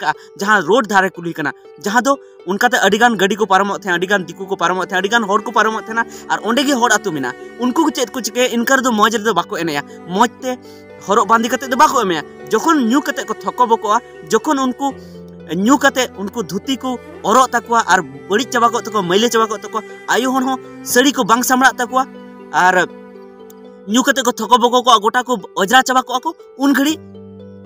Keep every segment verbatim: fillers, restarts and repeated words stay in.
ᱠᱟᱜᱼᱟ, ᱡᱟᱦᱟᱸ ᱨᱳᱰ ᱫᱷᱟᱨᱮ ᱠᱩᱞᱦᱤ ᱠᱟᱱᱟ, ᱡᱟᱦᱟᱸ ᱫᱚ ᱚᱱᱠᱟᱛᱮ ᱟᱹᱰᱤᱜᱟᱱ ᱜᱟᱹᱰᱤ ᱠᱚ ᱯᱟᱨᱚᱢᱚᱜ ᱛᱟᱦᱮᱸᱫ, ᱟᱹᱰᱤᱜᱟᱱ ᱫᱤᱠᱩ ᱠᱚ ᱯᱟᱨᱚᱢᱚᱜ ᱛᱟᱦᱮᱸᱫ, ᱟᱹᱰᱤᱜᱟᱱ ᱦᱚᱲ ᱠᱚ ᱯᱟᱨᱚᱢᱚᱜ ᱛᱟᱦᱮᱱᱟ, ᱟᱨ ᱚᱸᱰᱮ ᱜᱮ ᱦᱚᱲ ᱟᱹᱛᱩ ᱢᱮᱱᱟᱜᱼᱟ᱾ ᱩᱱᱠᱩ ᱪᱮᱫ ᱠᱚ ᱪᱤᱠᱟᱹᱭᱟ? ᱤᱱᱠᱟᱹ ᱨᱮᱫᱚ ᱢᱚᱡᱽ ᱨᱮᱫᱚ ᱵᱟᱠᱚ ᱮᱱᱮᱡᱼᱟ, ᱢᱚᱡᱽ ᱛᱮ ᱦᱚᱨᱚᱜ ᱵᱟᱸᱫᱮ ᱠᱟᱛᱮ ᱫᱚ ᱵᱟᱠᱚ ᱮᱱᱮᱡᱼᱟ᱾ ᱡᱚᱠᱷᱚᱱ ᱧᱩ ᱠᱟᱛᱮ ᱠᱚ ᱛᱷᱚᱠᱚ ᱵᱚᱠᱚᱜᱼᱟ, ᱡᱚᱠᱷᱚᱱ ᱩᱱᱠᱩ ᱧᱩ ᱠᱟᱛᱮ ᱩᱱᱠᱩ ᱫᱷᱩᱛᱤ ᱠᱚ ᱚᱨᱚᱜ ᱛᱟᱠᱚᱣᱟ ᱟᱨ ᱵᱟᱹᱲᱤᱡ ᱪᱟᱵᱟ ᱠᱚᱜ ᱛᱟᱠᱚᱣᱟ, ᱢᱟᱹᱭᱞᱟᱹ ᱪᱟᱵᱟ ᱠᱚᱜ ᱛᱟᱠᱚᱣᱟ, ᱟᱭᱳ ᱦᱚᱲ ᱦᱚᱸ ᱥᱟᱹᱲᱤ ᱠᱚ ᱵᱟᱝ ᱥᱟᱢᱵᱲᱟᱜ ᱛᱟᱠᱚᱣᱟ, ᱟᱨ ᱧᱩ ᱠᱟᱛᱮ ᱠᱚ ᱛᱷᱚᱠᱚ ᱵᱚᱠᱚ ᱠᱚᱜᱼᱟ, ᱜᱚᱴᱟ ᱠᱚ ᱚᱡᱽᱨᱟ ᱪᱟᱵᱟ ᱠᱚᱜᱼᱟ ᱠᱚ, ᱩᱱ ᱜᱷᱟᱹᱲᱤᱡ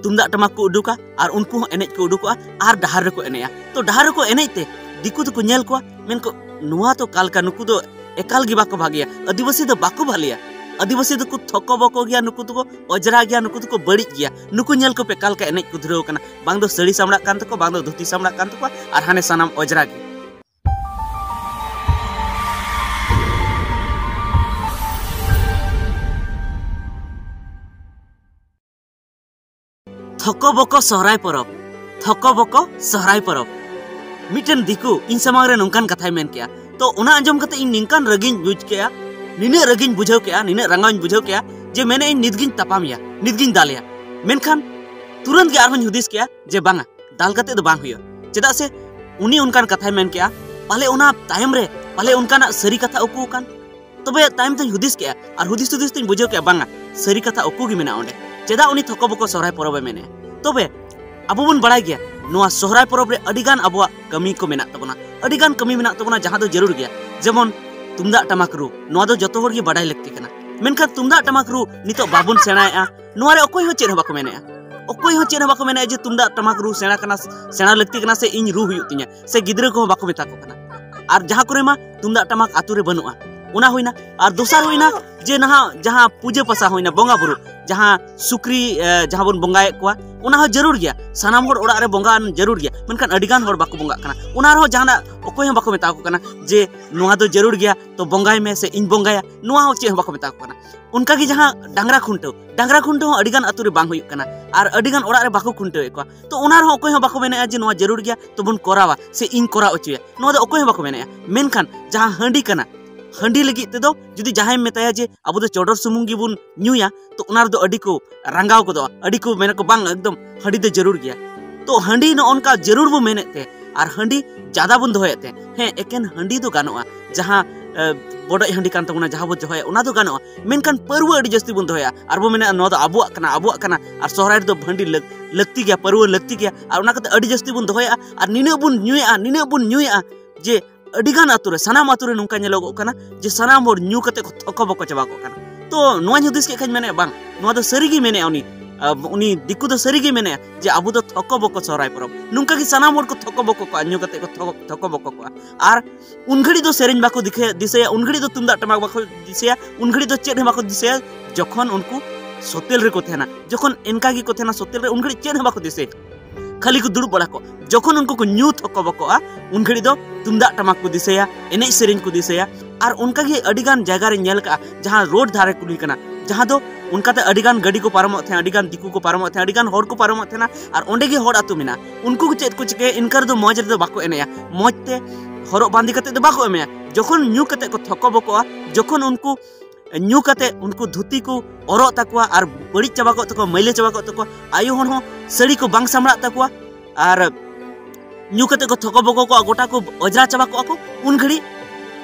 ᱛᱩᱢᱫᱟᱜ ᱴᱟᱢᱟᱠ ᱠᱚ ᱩᱰᱩᱠᱟ ᱟᱨ ᱩᱱᱠᱩ ᱦᱚᱸ ᱮᱱᱮᱡ ᱠᱚ ᱩᱰᱩᱠᱚᱜᱼᱟ ᱟᱨ ᱰᱟᱦᱟᱨ ᱨᱮᱠᱚ ᱮᱱᱮᱡᱼᱟ᱾ ᱛᱚ ᱰᱟᱦᱟᱨ ᱨᱮᱠᱚ ᱮᱱᱮᱡ ᱛᱮ ᱫᱤᱠᱩ ᱫᱚᱠᱚ ᱧᱮᱞ ᱠᱚᱣᱟ, ᱢᱮᱱ ᱠᱚ, "ᱱᱚᱣᱟ ᱛᱚ ᱠᱟᱞᱠᱟ, ᱱᱩᱠᱩ ᱫᱚ ᱮᱠᱟᱞ ᱜᱮ ᱵᱟᱠᱚ ᱵᱷᱟᱜᱮᱭᱟ, ᱟᱹᱫᱤᱵᱟᱹᱥᱤ ᱫᱚ ᱵᱟᱠᱚ ᱵᱷᱟᱞᱮᱭᱟ, ᱟᱹᱫᱤᱵᱟᱹᱥᱤ ᱫᱚᱠᱚ ᱛᱷᱚᱠᱚ ᱵᱚᱠᱚ ᱜᱮᱭᱟ, ᱱᱩᱠᱩ ᱫᱚᱠᱚ ᱚᱡᱽᱨᱟ ᱜᱮᱭᱟ, ᱱᱩᱠᱩ ᱫᱚᱠᱚ ᱵᱟᱹᱲᱤᱡ ᱜᱮᱭᱟ, ᱱᱩᱠᱩ ᱧᱮᱞ ᱠᱚᱯᱮ ᱠᱟᱞᱠᱟ ᱮᱱᱮᱡ ᱠᱚ ᱫᱷᱩᱨᱟᱹᱣ ᱠᱟᱱᱟ, ᱵᱟᱝ ᱫᱚ ᱥᱟᱹᱲᱤ ᱥᱟᱢᱲᱟᱜ ᱠᱟᱱ ᱛᱟᱠᱚᱣᱟ, ᱵᱟᱝ ᱫᱚ ᱫᱷᱩᱛᱤ ᱥᱟᱢᱲᱟᱜ ᱠᱟᱱ ᱛᱟᱠᱚᱣᱟ, ᱟᱨ ᱦᱟᱱᱮ ᱥᱟᱱᱟᱢ ᱚᱡᱽᱨᱟ ᱜᱮ᱾" ᱛᱷᱚᱠᱚ ᱵᱚᱠᱚ ᱥᱚᱦᱨᱟᱭ ᱯᱚᱨᱚᱵᱽ, ᱛᱷᱚᱠᱚ ᱵᱚᱠᱚ ᱥᱚᱦᱨᱟᱭ ᱯᱚᱨᱚᱵᱽ᱾ ᱢᱤᱫᱴᱮᱱ ᱫᱤᱠᱩ ᱤᱧ ᱥᱟᱢᱟᱝ ᱨᱮ ᱱᱚᱝᱠᱟᱱ ᱠᱟᱛᱷᱟᱭ ᱢᱮᱱ ᱠᱮᱜᱼᱟ᱾ ᱛᱚ ᱚᱱᱟ ᱟᱸᱡᱚᱢ ᱠᱟᱛᱮ ᱤᱧ ᱱᱤᱝᱠᱟᱱ ᱨᱟᱹᱜᱤᱧ ᱵᱩᱡᱽ ᱠᱮᱜᱼᱟ, ᱱᱤᱱᱟᱹᱜ ᱨᱟᱹᱜᱤᱧ ᱵᱩᱡᱷᱟᱹᱣ ᱠᱮᱜᱼᱟ, ᱱᱤᱱᱟᱹᱜ ᱨᱟᱸᱜᱟᱣᱤᱧ ᱵᱩᱡᱷᱟᱹᱣ ᱠᱮᱜᱼᱟ, ᱡᱮ ᱢᱮᱱᱮᱫ ᱤᱧ ᱱᱤᱛᱜᱤᱧ ᱛᱟᱯᱟᱢᱮᱭᱟ, ᱱᱤᱛᱜᱤᱧ ᱫᱟᱞᱮᱭᱟ᱾ ᱢᱮᱱᱠᱷᱟᱱ ᱛᱩᱨᱟᱹᱱᱛ ᱜᱮ ᱟᱨᱦᱚᱸᱧ ᱦᱩᱫᱤᱥ ᱠᱮᱜᱼᱟ ᱡᱮ ᱵᱟᱝᱟ, ᱫᱟᱞ ᱠᱟᱛᱮ ᱫᱚ ᱵᱟᱝ ᱦᱩᱭᱩᱜᱼᱟ᱾ ᱪᱮᱫᱟᱜ ᱥᱮ ᱩᱱᱤ ᱚᱱᱠᱟᱱ ᱠᱟᱛᱷᱟᱭ ᱢᱮᱱ ᱠᱮᱜᱼᱟ, ᱯᱟᱞᱮ ᱚᱱᱟ ᱛᱟᱭᱚᱢ ᱨᱮ ᱯᱟᱞᱮ ᱚᱱᱠᱟᱱᱟᱜ ᱥᱟᱹᱨᱤ ᱠᱟᱛᱷᱟ ᱩᱠᱩ ᱟᱠᱟᱱ᱾ ᱛᱚᱵᱮ ᱛᱟᱭᱚᱢ ᱛᱮᱧ ᱦᱩᱫᱤᱥ ᱠᱮᱜᱼᱟ, ᱟᱨ ᱦᱩᱫᱤᱥ ᱦᱩᱫᱤᱥ ᱛᱮᱧ ᱵᱩᱡᱷᱟᱹᱣ ᱠᱮᱜᱼᱟ, ᱵᱟᱝᱟ, ᱥᱟᱹᱨᱤ ᱠᱟᱛᱷᱟ ᱩᱠᱩ ᱜᱮ ᱢᱮᱱᱟᱜᱼᱟ ᱚᱸᱰᱮ᱾ ᱪᱮᱫᱟᱜ ᱩᱱᱤ ᱛᱷᱚᱠᱚ ᱵᱚᱠᱚ ᱥᱚᱦᱨᱟᱭ ᱯᱚᱨᱚᱵᱽ ᱮ ᱢᱮᱱᱮᱜᱼᱟ? ᱛᱚᱵᱮ ᱟᱵᱚ ᱵᱚᱱ ᱵᱟᱲᱟᱭ ᱜᱮᱭᱟ, ᱱᱚᱣᱟ ᱥᱚᱦᱨᱟᱭ ᱯᱚᱨᱚᱵᱽ ᱨᱮ ᱟᱹᱰᱤᱜᱟᱱ ᱟᱵᱚᱣᱟᱜ ᱠᱟᱹᱢᱤ ᱠᱚ ᱢᱮᱱᱟᱜ ᱛᱟᱵᱚᱱᱟ, ᱟᱹᱰᱤᱜᱟᱱ ᱠᱟᱹᱢᱤ ᱢᱮᱱᱟᱜ ᱛᱟᱵᱚᱱᱟ, ᱡᱟᱦᱟᱸ ᱫᱚ ᱡᱟᱹᱨᱩᱲ ᱜᱮᱭᱟ᱾ ᱡᱮᱢᱚᱱ ᱛᱩᱢᱫᱟᱜ ᱴᱟᱢᱟᱠ ᱨᱩ, ᱱᱚᱣᱟ ᱫᱚ ᱡᱚᱛᱚ ᱦᱚᱲ ᱜᱮ ᱵᱟᱰᱟᱭ ᱞᱟᱹᱠᱛᱤ ᱠᱟᱱᱟ᱾ ᱢᱮᱱᱠᱷᱟᱱ ᱛᱩᱢᱫᱟᱜ ᱴᱟᱢᱟᱠ ᱨᱩ ᱱᱤᱛᱚᱜ ᱵᱟᱵᱚᱱ ᱥᱮᱬᱟᱭᱮᱜᱼᱟ, ᱱᱚᱣᱟ ᱨᱮ ᱚᱠᱚᱭ ᱦᱚᱸ ᱪᱮᱫ ᱦᱚᱸ ᱵᱟᱠᱚ ᱢᱮᱱᱮᱜᱼᱟ᱾ ᱚᱠᱚᱭ ᱦᱚᱸ ᱪᱮᱫ ᱦᱚᱸ ᱵᱟᱠᱚ ᱢᱮᱱᱮᱜᱼᱟ ᱡᱮ ᱛᱩᱢᱫᱟᱜ ᱴᱟᱢᱟᱠ ᱨᱩ ᱥᱮᱬᱟ ᱠᱟᱱᱟ, ᱥᱮᱬᱟ ᱞᱟᱹᱠᱛᱤ ᱠᱟᱱᱟ, ᱥᱮ ᱤᱧ ᱨᱩ ᱦᱩᱭᱩᱜ ᱛᱤᱧᱟ, ᱥᱮ ᱜᱤᱫᱽᱨᱟᱹ ᱠᱚᱦᱚᱸ ᱵᱟᱠᱚ ᱢᱮᱛᱟ ᱠᱚ ᱠᱟᱱᱟ᱾ ᱟᱨ ᱡᱟᱦᱟᱸ ᱠᱚᱨᱮ ᱢᱟ ᱛᱩᱢᱫᱟᱜ ᱴᱟᱢᱟᱠ ᱟᱛᱳ ᱨᱮ ᱵᱟᱹᱱᱩᱜᱼᱟ, ᱚᱱᱟ ᱦᱩᱭᱱᱟ᱾ ᱟᱨ ᱫᱚᱥᱟᱨ ᱦᱩᱭᱱᱟ ᱡᱮ ᱱᱟᱦᱟᱜ ᱡᱟᱦᱟᱸ ᱯᱩᱡᱟᱹ ᱯᱟᱥᱟ ᱦᱩᱭᱱᱟ, ᱵᱚᱸᱜᱟ ᱵᱩᱨᱩ, ᱡᱟᱦᱟᱸ ᱥᱩᱠᱨᱤ, ᱮ, ᱡᱟᱦᱟᱸ ᱵᱚᱱ ᱵᱚᱸᱜᱟᱭᱮᱫ ᱠᱚᱣᱟ, ᱚᱱᱟ ᱦᱚᱸ ᱡᱟᱹᱨᱩᱲ ᱜᱮᱭᱟ᱾ ᱥᱟᱱᱟᱢ ᱦᱚᱲ ᱚᱲᱟᱜ ᱨᱮ ᱵᱚᱸᱜᱟ ᱡᱟᱹᱨᱩᱲ ᱜᱮᱭᱟ, ᱢᱮᱱᱠᱷᱟᱱ ᱟᱹᱰᱤᱜᱟᱱ ᱦᱚᱲ ᱵᱟᱠᱚ ᱵᱚᱸᱜᱟᱜ ᱠᱟᱱᱟ᱾ ᱚᱱᱟ ᱨᱮᱦᱚᱸ ᱡᱟᱦᱟᱱᱟᱜ ᱚᱠᱚᱭ ᱦᱚᱸ ᱵᱟᱠᱚ ᱢᱮᱛᱟ ᱠᱚ ᱠᱟᱱᱟ ᱡᱮ ᱱᱚᱣᱟ ᱫᱚ ᱡᱟᱹᱨᱩᱲ ᱜᱮᱭᱟ, ᱛᱚ ᱵᱚᱸᱜᱟᱭ ᱢᱮ ᱥᱮ ᱤᱧ ᱵᱚᱸᱜᱟᱭᱟ, ᱱᱚᱣᱟ ᱦᱚᱸ ᱪᱮᱫ ᱦᱚᱸ ᱵᱟᱠᱚ ᱢᱮᱛᱟ ᱠᱚ ᱠᱟᱱᱟ᱾ ᱚᱱᱠᱟᱜᱮ ᱡᱟᱦᱟᱸ ᱰᱟᱝᱨᱟ ᱠᱷᱩᱱᱴᱟᱹᱣ, ᱰᱟᱝᱨᱟ ᱠᱷᱩᱱᱴᱟᱹᱣ ᱦᱚᱸ ᱟᱹᱰᱤᱜᱟᱱ ᱟᱛᱳ ᱨᱮ ᱵᱟᱝ ᱦᱩᱭᱩᱜ ᱠᱟᱱᱟ, ᱟᱨ ᱟᱹᱰᱤᱜᱟᱱ ᱚᱲᱟᱜ ᱨᱮ ᱵᱟᱠᱚ ᱠᱷᱩᱱᱴᱟᱹᱣᱮᱫ ᱠᱚᱣᱟ᱾ ᱛᱚ ᱚᱱᱟ ᱨᱮᱦᱚᱸ ᱚᱠᱚᱭ ᱦᱚᱸ ᱵᱟᱠᱚ ᱢᱮᱱᱮᱜᱼᱟ ᱡᱮ ᱱᱚᱣᱟ ᱡᱟᱹᱨᱩᱲ ᱜᱮᱭᱟ, ᱛᱚᱵᱚᱱ ᱠᱚᱨᱟᱣᱟ ᱥᱮ ᱤᱧ ᱠᱚᱨᱟᱣ ᱦᱚᱪᱚᱭᱟ, ᱱᱚᱣᱟ ᱫᱚ ᱚᱠᱚᱭ ᱦᱚᱸ ᱵᱟᱠᱚ ᱢᱮᱱᱮᱜᱼᱟ᱾ ᱢᱮᱱᱠᱷᱟᱱ ᱡᱟᱦᱟᱸ ᱦᱟᱺᱰᱤ ᱠᱟᱱᱟ, ᱦᱟᱺᱰᱤ ᱞᱟᱹᱜᱤᱫ ᱛᱮᱫᱚ ᱡᱩᱫᱤ ᱡᱟᱦᱟᱸᱭᱮᱢ ᱢᱮᱛᱟᱭᱟ ᱡᱮ ᱟᱵᱚ ᱫᱚ ᱪᱚᱰᱚᱨ ᱥᱩᱢᱩᱝ ᱜᱮᱵᱚᱱ ᱧᱩᱭᱟ, ᱛᱚ ᱚᱱᱟ ᱨᱮᱫᱚ ᱟᱹᱰᱤ ᱠᱚ ᱨᱟᱸᱜᱟᱣ ᱜᱚᱫᱚᱜᱼᱟ, ᱟᱹᱰᱤ ᱠᱚ ᱢᱮᱱᱟ ᱠᱚ, "ᱵᱟᱝ, ᱮᱠᱫᱚᱢ ᱦᱟᱺᱰᱤ ᱫᱚ ᱡᱟᱹᱨᱩᱲ ᱜᱮᱭᱟ᱾" ᱛᱚ ᱦᱟᱺᱰᱤ ᱱᱚᱜᱼᱚ ᱱᱚᱝᱠᱟ ᱡᱟᱹᱨᱩᱲ ᱵᱚ ᱢᱮᱱᱮᱫ ᱛᱮ, ᱟᱨ ᱦᱟᱺᱰᱤ ᱡᱟᱫᱟ ᱵᱚᱱ ᱫᱚᱦᱚᱭᱮᱫ ᱛᱮ, ᱦᱮᱸ, ᱮᱠᱮᱱ ᱦᱟᱺᱰᱤ ᱫᱚ ᱜᱟᱱᱚᱜᱼᱟ, ᱡᱟᱦᱟᱸ ᱮ, ᱵᱚᱰᱚᱡ ᱦᱟᱺᱰᱤ ᱠᱟᱱ ᱛᱟᱵᱚᱱᱟ, ᱡᱟᱦᱟᱸ ᱵᱚ ᱫᱚᱦᱚᱭᱟ, ᱚᱱᱟ ᱫᱚ ᱜᱟᱱᱚᱜᱼᱟ᱾ ᱢᱮᱱᱠᱷᱟᱱ ᱯᱟᱹᱨᱣᱟᱹ ᱟᱹᱰᱤ ᱡᱟᱹᱥᱛᱤ ᱵᱚᱱ ᱫᱚᱦᱚᱭᱟ ᱟᱨ ᱵᱚ ᱢᱮᱱᱟ, "ᱱᱚᱣᱟ ᱫᱚ ᱟᱵᱚᱣᱟᱜ ᱠᱟᱱᱟ, ᱟᱵᱚᱣᱟᱜ ᱠᱟᱱᱟ, ᱟᱨ ᱥᱚᱦᱨᱟᱭ ᱨᱮᱫᱚ ᱦᱟᱺᱰᱤ ᱞᱟᱹᱠ-, ᱞᱟᱹᱠᱛᱤ ᱜᱮᱭᱟ, ᱯᱟᱹᱨᱣᱟᱹ ᱞᱟᱹᱠᱛᱤ ᱜᱮᱭᱟ", ᱟᱨ ᱚᱱᱟ ᱠᱟᱛᱮ ᱟᱹᱰᱤ ᱡᱟᱹᱥᱛᱤ ᱵᱚᱱ ᱫᱚᱦᱚᱭᱟ ᱟᱨ ᱱᱤᱱᱟᱹᱜ ᱵᱚᱱ ᱧᱩᱭᱟ, ᱱᱤᱱᱟᱹᱜ ᱵᱚᱱ ᱧᱩᱭᱟ ᱡᱮ ᱟᱹᱰᱤ ᱜᱟᱱ ᱟᱛᱳ ᱨᱮ, ᱥᱟᱱᱟᱢ ᱟᱛᱳ ᱨᱮ ᱱᱚᱝᱠᱟ ᱧᱮᱞᱚᱜᱚᱜ ᱠᱟᱱᱟ ᱡᱮ ᱥᱟᱱᱟᱢ ᱦᱚᱲ ᱧᱩ ᱠᱟᱛᱮ ᱠᱚ ᱛᱷᱚᱠᱚ ᱵᱚᱠᱚ ᱪᱟᱵᱟ ᱠᱚᱜ ᱠᱟᱱᱟ᱾ ᱛᱚ ᱱᱚᱣᱟᱧ ᱦᱩᱫᱤᱥ ᱠᱮᱫ ᱠᱷᱟᱱ ᱢᱮᱱᱮᱫ, ᱵᱟᱝ, ᱱᱚᱣᱟ ᱫᱚ ᱥᱟᱹᱨᱤ ᱜᱮ ᱢᱮᱱᱮᱫᱼᱟ ᱩᱱᱤ, ᱟ, ᱩᱱᱤ ᱫᱤᱠᱩ ᱫᱚ ᱥᱟᱹᱨᱤ ᱜᱮ ᱢᱮᱱᱮᱫᱼᱟ ᱡᱮ ᱟᱵᱚ ᱫᱚ ᱛᱷᱚᱠᱚ ᱵᱚᱠᱚ ᱥᱚᱦᱨᱟᱭ ᱯᱚᱨᱚᱵᱽ, ᱱᱚᱝᱠᱟ ᱜᱮ ᱥᱟᱱᱟᱢ ᱦᱚᱲ ᱠᱚ ᱛᱷᱚᱠᱚ ᱵᱚᱠᱚ ᱠᱚᱜᱼᱟ, ᱧᱩ ᱠᱟᱛᱮ ᱠᱚ ᱛᱷᱚᱠᱚ, ᱛᱷᱚᱠᱚ ᱵᱚᱠᱚ ᱠᱚᱜᱼᱟ᱾ ᱟᱨ ᱩᱱ ᱜᱷᱟᱹᱲᱤᱡ ᱫᱚ ᱥᱮᱨᱮᱧ ᱵᱟᱠᱚ ᱫᱤᱠᱷᱟᱹ-, ᱫᱤᱥᱟᱹᱭᱟ, ᱩᱱ ᱜᱷᱟᱹᱲᱤᱡ ᱫᱚ ᱛᱩᱢᱫᱟᱜ ᱴᱟᱢᱟᱠ ᱵᱟᱠᱚ ᱫᱤᱥᱟᱹᱭᱟ, ᱩᱱ ᱜᱷᱟᱹᱲᱤᱡ ᱫᱚ ᱪᱮᱫ ᱦᱚᱸ ᱵᱟᱠᱚ ᱫᱤᱥᱟᱹᱭᱟ, ᱡᱚᱠᱷᱚᱱ ᱩᱱᱠᱩ ᱥᱚᱛᱮᱞ ᱨᱮᱠᱚ ᱛᱟᱦᱮᱱᱟ, ᱡᱚᱠᱷᱚᱱ ᱮᱱᱠᱟ ᱜᱮᱠᱚ ᱛᱟᱦᱮᱱᱟ ᱥᱚᱛᱮᱞ ᱨᱮ, ᱩᱱ ᱜᱷᱟᱹᱲᱤᱡ ᱪᱮᱫ ᱦᱚᱸ ᱵᱟᱠᱚ ᱫᱤᱥᱟᱹᱭᱟ, ᱠᱷᱟᱹᱞᱤ ᱠᱚ ᱫᱩᱲᱩᱵ ᱵᱟᱲᱟ ᱠᱚᱜ᱾ ᱡᱚᱠᱷᱚᱱ ᱩᱱᱠᱩ ᱠᱚ ᱧᱩ ᱛᱷᱚᱠᱚ ᱵᱚᱠᱚᱜᱼᱟ, ᱩᱱ ᱜᱷᱟᱹᱲᱤᱡ ᱫᱚ ᱛᱩᱢᱫᱟᱜ ᱴᱟᱢᱟᱠ ᱠᱚ ᱫᱤᱥᱟᱹᱭᱟ, ᱮᱱᱮᱡ ᱥᱮᱨᱮᱧ ᱠᱚ ᱫᱤᱥᱟᱹᱭᱟ᱾ ᱟᱨ ᱚᱱᱠᱟ ᱜᱮ ᱟᱹᱰᱤ ᱜᱟᱱ ᱡᱟᱭᱜᱟ ᱨᱮᱧ ᱧᱮᱞ ᱠᱟᱜᱼᱟ, ᱡᱟᱦᱟᱸ ᱨᱳᱰ ᱫᱷᱟᱨᱮ ᱠᱩᱞᱦᱤ ᱠᱟᱱᱟ, ᱡᱟᱦᱟᱸ ᱫᱚ ᱚᱱᱠᱟᱛᱮ ᱟᱹᱰᱤ ᱜᱟᱱ ᱜᱟᱹᱰᱤ ᱠᱚ ᱯᱟᱨᱚᱢᱚᱜ ᱛᱟᱦᱮᱸᱫ, ᱟᱹᱰᱤ ᱜᱟᱱ ᱫᱤᱠᱩ ᱠᱚ ᱯᱟᱨᱚᱢᱚᱜ ᱛᱟᱦᱮᱸᱫ, ᱟᱹᱰᱤ ᱜᱟᱱ ᱦᱚᱲ ᱠᱚ ᱯᱟᱨᱚᱢᱚᱜ ᱛᱟᱦᱮᱸᱫ, ᱟᱨ ᱚᱸᱰᱮ ᱜᱮ ᱦᱚᱲ ᱟᱹᱛᱩ ᱢᱮᱱᱟᱜᱼᱟ᱾ ᱩᱱᱠᱩ ᱪᱮᱫ ᱠᱚ ᱪᱤᱠᱟᱹᱭᱟ, ᱤᱱᱠᱟᱹ ᱨᱮᱫᱚ ᱢᱚᱡᱽ ᱨᱮᱫᱚ ᱵᱟᱠᱚ ᱮᱱᱮᱡᱼᱟ, ᱢᱚᱡᱽ ᱛᱮ ᱦᱚᱨᱚᱜ ᱵᱟᱸᱫᱮ ᱠᱟᱛᱮ ᱫᱚ ᱵᱟᱠᱚ ᱮᱱᱮᱡᱼᱟ᱾ ᱡᱚᱠᱷᱚᱱ ᱧᱩ ᱠᱟᱛᱮ ᱠᱚ ᱛᱷᱚᱠᱚ ᱵᱚᱠᱚᱜᱼᱟ, ᱡᱚᱠᱷᱚᱱ ᱩᱱᱠᱩ ᱧᱩ ᱠᱟᱛᱮ ᱩᱱᱠᱩ ᱫᱷᱩᱛᱤ ᱠᱚ ᱚᱨᱚᱜ ᱛᱟᱠᱚᱣᱟ ᱟᱨ ᱵᱟᱹᱲᱤᱡ ᱪᱟᱵᱟ ᱠᱚᱜ ᱛᱟᱠᱚᱣᱟ, ᱢᱟᱹᱭᱞᱟᱹ ᱪᱟᱵᱟ ᱠᱚᱜ ᱛᱟᱠᱚᱣᱟ, ᱟᱭᱳ ᱦᱚᱲ ᱦᱚᱸ ᱥᱟᱹᱲᱤ ᱠᱚ ᱵᱟᱝ ᱥᱟᱢᱲᱟᱜ ᱛᱟᱠᱚᱣᱟ, ᱟᱨ ᱧᱩ ᱠᱟᱛᱮ ᱠᱚ ᱛᱷᱚᱠᱚ ᱵᱚᱠᱚ ᱠᱚᱜᱼᱟ, ᱜᱚᱴᱟ ᱠᱚ ᱚᱡᱽᱨᱟ ᱪᱟᱵᱟ ᱠᱚᱜᱼᱟ ᱠᱚ, ᱩᱱ ᱜᱷᱟᱹᱲᱤᱡ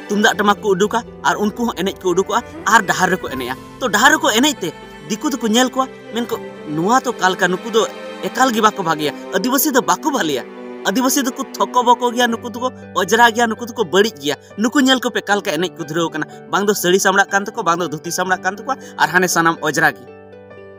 ᱛᱩᱢᱫᱟᱜ ᱴᱟᱢᱟᱠ ᱠᱚ ᱩᱰᱩᱠᱟ ᱟᱨ ᱩᱱᱠᱩ ᱦᱚᱸ ᱮᱱᱮᱡ ᱠᱚ ᱩᱰᱩᱠᱚᱜᱼᱟ ᱟᱨ ᱰᱟᱦᱟᱨ ᱨᱮᱠᱚ ᱮᱱᱮᱡᱼᱟ᱾ ᱛᱚ ᱰᱟᱦᱟᱨ ᱨᱮᱠᱚ ᱮᱱᱮᱡ ᱛᱮ ᱫᱤᱠᱩ ᱫᱚᱠᱚ ᱧᱮᱞ ᱠᱚᱣᱟ, ᱢᱮᱱ ᱠᱚ, "ᱱᱚᱣᱟ ᱛᱚ ᱚᱠᱟ ᱞᱮᱠᱟ, ᱱᱩᱠᱩ ᱫᱚ ᱮᱠᱟᱞ ᱜᱮ ᱵᱟᱠᱚ ᱵᱷᱟᱜᱮᱭᱟ, ᱟᱹᱫᱤᱵᱟᱹᱥᱤ ᱫᱚ ᱵᱟᱠᱚ ᱵᱷᱟᱞᱮᱭᱟ, ᱟᱹᱫᱤᱵᱟᱹᱥᱤ ᱫᱚᱠᱚ ᱛᱷᱚᱠᱚ ᱵᱚᱠᱚ ᱜᱮᱭᱟ, ᱱᱩᱠᱩ ᱫᱚᱠᱚ ᱚᱡᱽᱨᱟ ᱜᱮᱭᱟ, ᱱᱩᱠᱩ ᱫᱚᱠᱚ ᱵᱟᱹᱲᱤᱡ ᱜᱮᱭᱟ, ᱱᱩᱠᱩ ᱧᱮᱞ ᱠᱚᱯᱮ ᱚᱠᱟ ᱞᱮᱠᱟ ᱮᱱᱮᱡ ᱠᱚ ᱫᱷᱩᱨᱟᱹᱣ ᱠᱟᱱᱟ, ᱵᱟᱝ ᱫᱚ ᱥᱟᱹᱲᱤ ᱥᱟᱢᱲᱟᱜ ᱠᱟᱱ ᱛᱟᱠᱚᱣᱟ, ᱵᱟᱝ ᱫᱚ ᱫᱷᱩᱛᱤ ᱥᱟᱢᱲᱟᱜ ᱠᱟᱱ ᱛᱟᱠᱚᱣᱟ, ᱟᱨ ᱦᱟᱱᱮ ᱥᱟᱱᱟᱢ ᱚᱡᱽᱨᱟ ᱜᱮ᱾"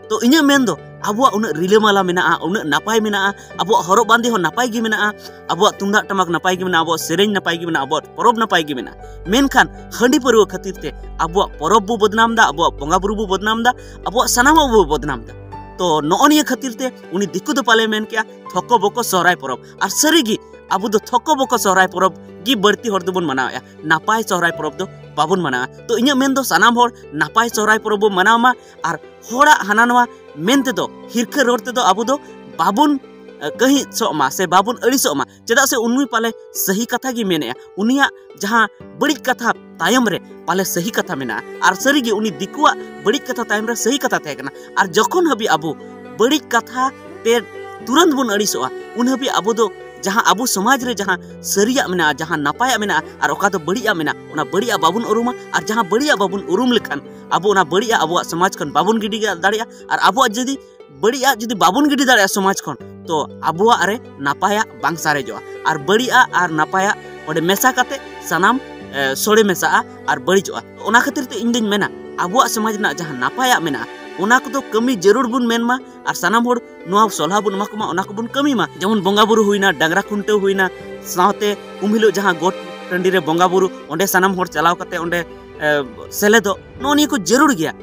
ᱛᱚ ᱤᱧᱟᱹᱜ ᱢᱮᱱ ᱫᱚ ᱟᱵᱚᱣᱟᱜ ᱩᱱᱟᱹᱜ ᱨᱤᱞᱟᱹᱢᱟᱞᱟ ᱢᱮᱱᱟᱜᱼᱟ, ᱩᱱᱟᱹᱜ ᱱᱟᱯᱟᱭ ᱢᱮᱱᱟᱜᱼᱟ, ᱟᱵᱚᱣᱟᱜ ᱦᱚᱨᱚᱜ ᱵᱟᱸᱫᱮ ᱦᱚᱸ ᱱᱟᱯᱟᱭ ᱜᱮ ᱢᱮᱱᱟᱜᱼᱟ, ᱟᱵᱚᱣᱟᱜ ᱛᱩᱢᱫᱟᱜ ᱴᱟᱢᱟᱠ ᱱᱟᱯᱟᱭ ᱜᱮ ᱢᱮᱱᱟᱜᱼᱟ, ᱟᱵᱚᱣᱟᱜ ᱥᱮᱨᱮᱧ ᱱᱟᱯᱟᱭ ᱜᱮ ᱢᱮᱱᱟᱜᱼᱟ, ᱟᱵᱚᱣᱟᱜ ᱯᱚᱨᱚᱵᱽ ᱱᱟᱯᱟᱭ ᱜᱮ ᱢᱮᱱᱟᱜᱼᱟ, ᱢᱮᱱᱠᱷᱟᱱ ᱦᱟᱺᱰᱤ ᱯᱟᱹᱨᱣᱟᱹ ᱠᱷᱟᱹᱛᱤᱨ ᱛᱮ ᱟᱵᱚᱣᱟᱜ ᱯᱚᱨᱚᱵᱽ ᱵᱚ ᱵᱚᱫᱱᱟᱢ ᱫᱟ, ᱟᱵᱚᱣᱟᱜ ᱵᱚᱸᱜᱟ ᱵᱩᱨᱩ ᱵᱚ ᱵᱚᱫᱱᱟᱢ ᱫᱟ, ᱟᱵᱚᱣᱟᱜ ᱥᱟᱱᱟᱢᱟᱜ ᱵᱚ ᱵᱚᱫᱱᱟᱢ ᱫᱟ᱾ ᱛᱚ ᱱᱚᱜᱼᱚ ᱱᱤᱭᱟᱹ ᱠᱷᱟᱹᱛᱤᱨ ᱛᱮ ᱩᱱᱤ ᱫᱤᱠᱩ ᱫᱚ ᱯᱟᱞᱮ ᱢᱮᱱ ᱠᱮᱜᱼᱟ, "ᱛᱷᱚᱠᱚ ᱵᱚᱠᱚ ᱥᱚᱦᱨᱟᱭ ᱯᱚᱨᱚᱵᱽ", ᱟᱨ ᱥᱟᱹᱨᱤ ᱜᱮ ᱟᱵᱚ ᱫᱚ ᱛᱷᱚᱠᱚ ᱵᱚᱠᱚ ᱥᱚᱦᱨᱟᱭ ᱯᱚᱨᱚᱵᱽ ᱜᱮ ᱵᱟᱹᱲᱛᱤ ᱦᱚᱲ ᱫᱚᱵᱚᱱ ᱢᱟᱱᱟᱣᱮᱜᱼᱟ, ᱱᱟᱯᱟᱭ ᱥᱚᱦᱨᱟᱭ ᱯᱚᱨᱚᱵᱽ ᱫᱚ ᱵᱟᱵᱚᱱ ᱢᱟᱱᱟᱣᱟ᱾ ᱛᱚ ᱤᱧᱟᱹᱜ ᱢᱮᱱ ᱫᱚ ᱥᱟᱱᱟᱢ ᱦᱚᱲ ᱱᱟᱯᱟᱭ ᱥᱚᱦᱨᱟᱭ ᱯᱚᱨᱚᱵᱽ ᱵᱚ ᱢᱟᱱᱟᱣ ᱢᱟ, ᱟᱨ ᱦᱚᱲᱟᱜ ᱦᱟᱱᱟ ᱱᱚᱣᱟ ᱢᱮᱱ ᱛᱮᱫᱚ, ᱦᱤᱨᱠᱷᱟᱹ ᱨᱚᱲ ᱛᱮᱫᱚ ᱟᱵᱚ ᱫᱚ ᱵᱟᱵᱚᱱ, ᱮ, ᱠᱟᱹᱦᱤᱥᱚᱜ ᱢᱟ ᱥᱮ ᱵᱟᱵᱚᱱ ᱟᱹᱲᱤᱥᱚᱜ ᱢᱟ᱾ ᱪᱮᱫᱟᱜ ᱥᱮ ᱩᱱᱤ ᱯᱟᱞᱮ ᱥᱟᱹᱦᱤ ᱠᱟᱛᱷᱟ ᱜᱮ ᱢᱮᱱᱮᱜᱼᱟ, ᱩᱱᱤᱭᱟᱜ ᱡᱟᱦᱟᱸ ᱵᱟᱹᱲᱤᱡ ᱠᱟᱛᱷᱟ ᱛᱟᱭᱚᱢ ᱨᱮ ᱯᱟᱞᱮ ᱥᱟᱹᱦᱤ ᱠᱟᱛᱷᱟ ᱢᱮᱱᱟᱜᱼᱟ᱾ ᱟᱨ ᱥᱟᱹᱨᱤ ᱜᱮ ᱩᱱᱤ ᱫᱤᱠᱩᱣᱟᱜ ᱵᱟᱹᱲᱤᱡ ᱠᱟᱛᱷᱟ ᱛᱟᱭᱚᱢ ᱨᱮ ᱥᱟᱹᱦᱤ ᱠᱟᱛᱷᱟ ᱛᱟᱦᱮᱸ ᱠᱟᱱᱟ᱾ ᱟᱨ ᱡᱚᱠᱷᱚᱱ ᱦᱟᱹᱵᱤᱡ ᱟᱵᱚ ᱵᱟᱹᱲᱤᱡ ᱠᱟᱛᱷᱟ ᱛᱮ ᱛᱩᱨᱟᱹᱱᱛ ᱵᱚᱱ ᱟᱹᱲᱤᱥᱚᱜᱼᱟ᱾ ᱩᱱ ᱦᱟᱹᱵᱤᱡ ᱟᱵᱚ ᱫᱚ ᱡᱟᱦᱟᱸ ᱟᱵᱚ ᱥᱚᱢᱟᱡᱽ ᱨᱮ ᱡᱟᱦᱟᱸ ᱥᱟᱹᱨᱤᱭᱟᱜ ᱢᱮᱱᱟᱜᱼᱟ, ᱡᱟᱦᱟᱸ ᱱᱟᱯᱟᱭᱟᱜ ᱢᱮᱱᱟᱜᱼᱟ, ᱟᱨ ᱚᱠᱟ ᱫᱚ ᱵᱟᱹᱲᱤᱡᱟᱜ ᱢᱮᱱᱟᱜᱼᱟ, ᱚᱱᱟ ᱵᱟᱹᱲᱤᱡᱟᱜ ᱵᱟᱵᱚᱱ ᱩᱨᱩᱢᱟ᱾ ᱟᱨ ᱡᱟᱦᱟᱸ ᱵᱟᱹᱲᱤᱡᱟᱜ ᱵᱟᱵᱚᱱ ᱩᱨᱩᱢ ᱞᱮᱠᱷᱟᱱ ᱟᱵᱚ ᱚᱱᱟ ᱵᱟᱹᱲᱤᱡᱟᱜ ᱟᱵᱚᱣᱟᱜ ᱥᱚᱢᱟᱡᱽ ᱠᱷᱚᱱ ᱵᱟᱵᱚᱱ ᱜᱤᱰᱤ ᱫᱟᱲᱮᱭᱟᱜᱼᱟ᱾ ᱟᱨ ᱟᱵᱚᱣᱟᱜ ᱡᱩᱫᱤ ᱵᱟᱹᱲᱤᱡᱟᱜ ᱡᱩᱫᱤ ᱵᱟᱵᱚᱱ ᱜᱤᱰᱤ ᱫᱟᱲᱮᱭᱟᱜᱼᱟ ᱥᱚᱢᱟᱡᱽ ᱠᱷᱚᱱ, ᱛᱚ ᱟᱵᱚᱣᱟᱜ ᱨᱮ ᱱᱟᱯᱟᱭᱟᱜ ᱵᱟᱝ ᱥᱟᱨᱮᱡᱚᱜᱼᱟ᱾ ᱟᱨ ᱵᱟᱹᱲᱤᱡᱟᱜ ᱟᱨ ᱱᱟᱯᱟᱭᱟᱜ ᱚᱸᱰᱮ ᱢᱮᱥᱟ ᱠᱟᱛᱮ ᱥᱟᱱᱟᱢ, ᱮ, ᱥᱚᱲᱮ ᱢᱮᱥᱟᱜᱼᱟ ᱟᱨ ᱵᱟᱹᱲᱤᱡᱚᱜᱼᱟ᱾ ᱚᱱᱟ ᱠᱷᱟᱹᱛᱤᱨ ᱛᱮ ᱤᱧ ᱫᱩᱧ ᱢᱮᱱᱟ, ᱟᱵᱚᱣᱟᱜ ᱥᱚᱢᱟᱡᱽ ᱨᱮᱱᱟᱜ ᱡᱟᱦᱟᱸ ᱱᱟᱯᱟᱭᱟᱜ ᱢᱮᱱᱟᱜᱼᱟ, ᱚᱱᱟ ᱠᱚᱫᱚ ᱠᱟᱹᱢᱤ ᱡᱟᱹᱨᱩᱲ ᱵᱚᱱ ᱢᱮᱱ ᱢᱟ᱾ ᱟᱨ ᱥᱟᱱᱟᱢ ᱦᱚᱲ ᱱᱚᱣᱟ ᱥᱚᱞᱦᱟ ᱵᱚᱱ ᱮᱢᱟ ᱠᱚᱢᱟ, ᱚᱱᱟ ᱠᱚᱵᱚᱱ ᱠᱟᱹᱢᱤ ᱢᱟ᱾ ᱡᱮᱢᱚᱱ ᱵᱚᱸᱜᱟ ᱵᱩᱨᱩ ᱦᱩᱭᱱᱟ, ᱰᱟᱝᱨᱟ ᱠᱷᱩᱱᱴᱟᱹᱣ ᱦᱩᱭᱱᱟ, ᱥᱟᱶᱛᱮ ᱩᱢ ᱦᱤᱞᱳᱜ ᱡᱟᱦᱟᱸ ᱜᱚᱴ ᱴᱟᱺᱰᱤ ᱨᱮ ᱵᱚᱸᱜᱟ ᱵᱩᱨᱩ, ᱚᱸᱰᱮ ᱥᱟᱱᱟᱢ ᱦᱚᱲ ᱪᱟᱞᱟᱣ ᱠᱟᱛᱮ ᱚᱸᱰᱮ, ᱮ, ᱥᱮᱞᱮᱫᱚᱜ, ᱱᱚᱜᱼᱚ ᱱᱤᱭᱟᱹ ᱠᱚ ᱡᱟᱹᱨᱩᱲ ᱜᱮᱭᱟ᱾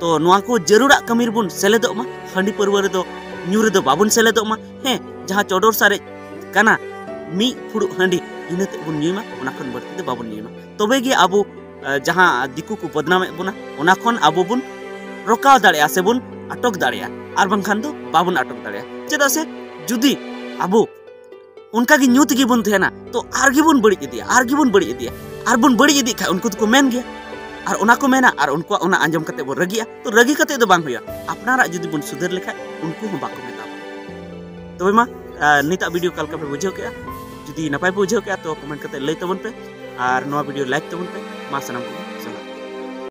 ᱛᱚ ᱱᱚᱣᱟ ᱠᱚ ᱡᱟᱹᱨᱩᱲᱟᱜ ᱠᱟᱹᱢᱤ ᱨᱮᱵᱚᱱ ᱥᱮᱞᱮᱫᱚᱜ ᱢᱟ᱾ ᱦᱟᱺᱰᱤ ᱯᱟᱹᱨᱣᱟᱹ ᱨᱮᱫᱚ, ᱧᱩ ᱨᱮᱫᱚ ᱵᱟᱵᱚᱱ ᱥᱮᱞᱮᱫᱚᱜ ᱢᱟ᱾ ᱦᱮᱸ, ᱡᱟᱦᱟᱸ ᱪᱚᱰᱚᱨ ᱥᱟᱨᱮᱡ ᱠᱟᱱᱟ, ᱢᱤᱫ ᱯᱷᱩᱲᱩᱜ ᱦᱟᱺᱰᱤ, ᱤᱱᱟᱹ ᱛᱮᱫ ᱵᱚᱱ ᱧᱩᱭ ᱢᱟ, ᱚᱱᱟ ᱠᱷᱚᱱ ᱵᱟᱹᱲᱛᱤ ᱫᱚ ᱵᱟᱵᱚᱱ ᱧᱩᱭ ᱢᱟ᱾ ᱛᱚᱵᱮ ᱜᱮ ᱟᱵᱚ, ᱮ, ᱡᱟᱦᱟᱸ ᱫᱤᱠᱩ ᱠᱚ ᱵᱚᱫᱱᱟᱢᱮᱫ ᱵᱚᱱᱟ, ᱚᱱᱟ ᱠᱷᱚᱱ ᱟᱵᱚ ᱵᱚᱱ ᱨᱚᱠᱟᱣ ᱫᱟᱲᱮᱭᱟᱜᱼᱟ ᱥᱮ ᱵᱚᱱ ᱟᱴᱚᱠ ᱫᱟᱲᱮᱭᱟᱜᱼᱟ, ᱟᱨ ᱵᱟᱝᱠᱷᱟᱱ ᱫᱚ ᱵᱟᱵᱚᱱ ᱟᱴᱚᱠ ᱫᱟᱲᱮᱭᱟᱜᱼᱟ᱾ ᱪᱮᱫᱟᱜ ᱥᱮ ᱡᱩᱫᱤ ᱟᱵᱚ ᱚᱱᱠᱟ ᱜᱮ ᱧᱩ ᱛᱮᱜᱮ ᱵᱚᱱ ᱛᱟᱦᱮᱱᱟ, ᱛᱚ ᱟᱨ ᱜᱮᱵᱚᱱ ᱵᱟᱹᱲᱤᱡ ᱤᱫᱤᱭᱟ, ᱟᱨ ᱜᱮᱵᱚᱱ ᱵᱟᱹᱲᱤᱡ ᱤᱫᱤᱭᱟ, ᱟᱨ ᱵᱚᱱ ᱵᱟᱹᱲᱤᱡ ᱤᱫᱤᱜ ᱠᱷᱟᱡ ᱩᱱᱠᱩ ᱫᱚᱠᱚ ᱢᱮᱱ ᱜᱮᱭᱟ᱾ ᱟᱨ ᱚᱱᱟ ᱠᱚ ᱢᱮᱱᱟ, ᱟᱨ ᱩᱱᱠᱩᱣᱟᱜ ᱚᱱᱟ ᱟᱸᱡᱚᱢ ᱠᱟᱛᱮ ᱵᱚᱱ ᱨᱟᱹᱜᱤᱜᱼᱟ᱾ ᱛᱚ ᱨᱟᱹᱜᱤ ᱠᱟᱛᱮ ᱫᱚ ᱵᱟᱝ ᱦᱩᱭᱩᱜᱼᱟ, ᱟᱯᱱᱟᱨᱟᱜ ᱡᱩᱫᱤ ᱵᱚᱱ ᱥᱩᱫᱷᱟᱹᱨ ᱞᱮᱠᱷᱟᱡ ᱩᱱᱠᱩ ᱦᱚᱸ ᱵᱟᱠᱚ ᱢᱮᱛᱟ ᱵᱚᱱᱟ᱾ ᱛᱚᱵᱮ ᱢᱟ, ᱟᱨ ᱱᱤᱛᱟᱜ ᱵᱷᱤᱰᱤᱭᱳ ᱚᱠᱟ ᱞᱮᱠᱟ ᱯᱮ ᱵᱩᱡᱷᱟᱹᱣ ᱠᱮᱜᱼᱟ? ᱡᱩᱫᱤ ᱱᱟᱯᱟᱭ ᱯᱮ ᱵᱩᱡᱷᱟᱹᱣ ᱠᱮᱜᱼᱟ ᱛᱚ ᱠᱚᱢᱮᱱᱴ ᱠᱟᱛᱮ ᱞᱟᱹᱭ ᱛᱟᱵᱚᱱ ᱯᱮ, ᱟᱨ ᱱᱚᱣᱟ ᱵᱷᱤᱰᱤᱭᱳ ᱞᱟᱭᱤᱠ ᱛᱟᱵᱚᱱ ᱯᱮ᱾ ᱢᱟ ᱥᱟᱱᱟᱢ ᱠᱚᱜᱮ